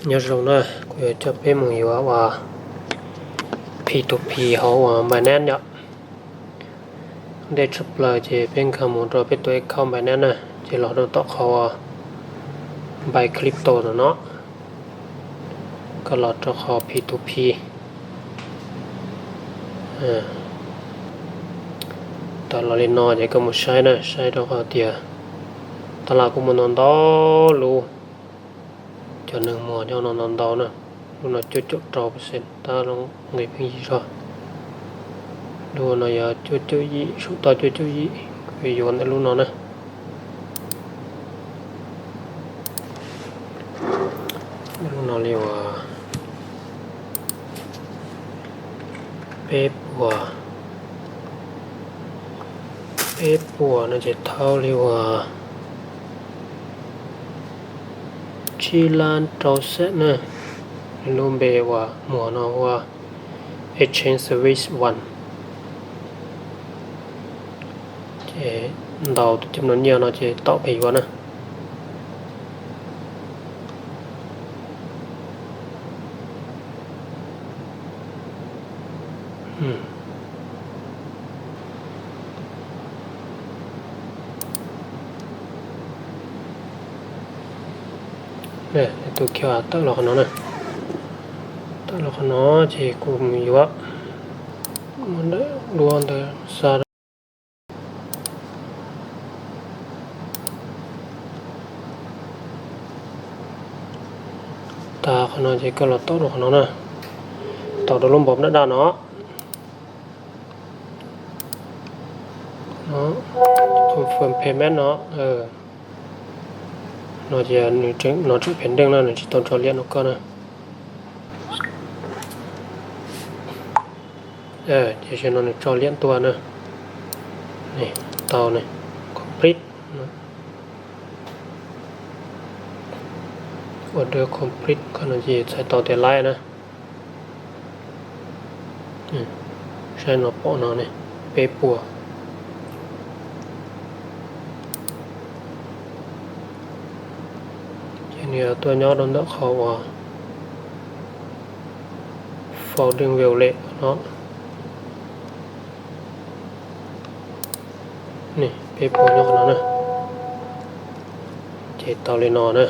Nyob zoo na, kuv yuav coj peb mus yuav uas P to P hauv uas Binance yom. Ntej tshaj plaws ces peb nkag mus rau peb tus account Binance na, ces los rau tom qhov uas Buy Crypto no no, koj los rau qhov P to P. Tawm los li no ces koj mus saib na, saib rau qhov tias tab laj kuj muaj ntau ntau lub, cov neeg muag nyob no ntau ntau na. Lub no cuaj caum rau percent tab laj nqis pheej yig zog. Lub no yog cuaj caum yim, saum toj cuaj caum yim, kuv yuav ntawm lub no na. Lub no li uas peb puas, peb puas no ces thaub li uas tsib lab rau xees na. Lub npe uas muag no ua Exchange Service One. Ces ntaus tus coj no nyiaj no ces tau pem yuav na. Tus kiag tawm los qhov no na, tawm los qhov no ces kuv mus yuav ntawm lub ntawd xa. Tas qhov no ces koj los tau rau qhov no na, tau rau lub npaum daj daj no. Confirm payment no, no ces nws tseem, no tseem pending na, nws tsis tau tso liam rau koj na. Ces no nws tso liam tuaj na. Tau ne, complete. Order complete, qhov no ces txhais tau tias laiv na. Saib no pom no ne, peb puas. Ces nws yuav tuaj nyob rau ntawm qhov uas founding wallet no. Peb puas nyob qhov no na. Ces tau li no na.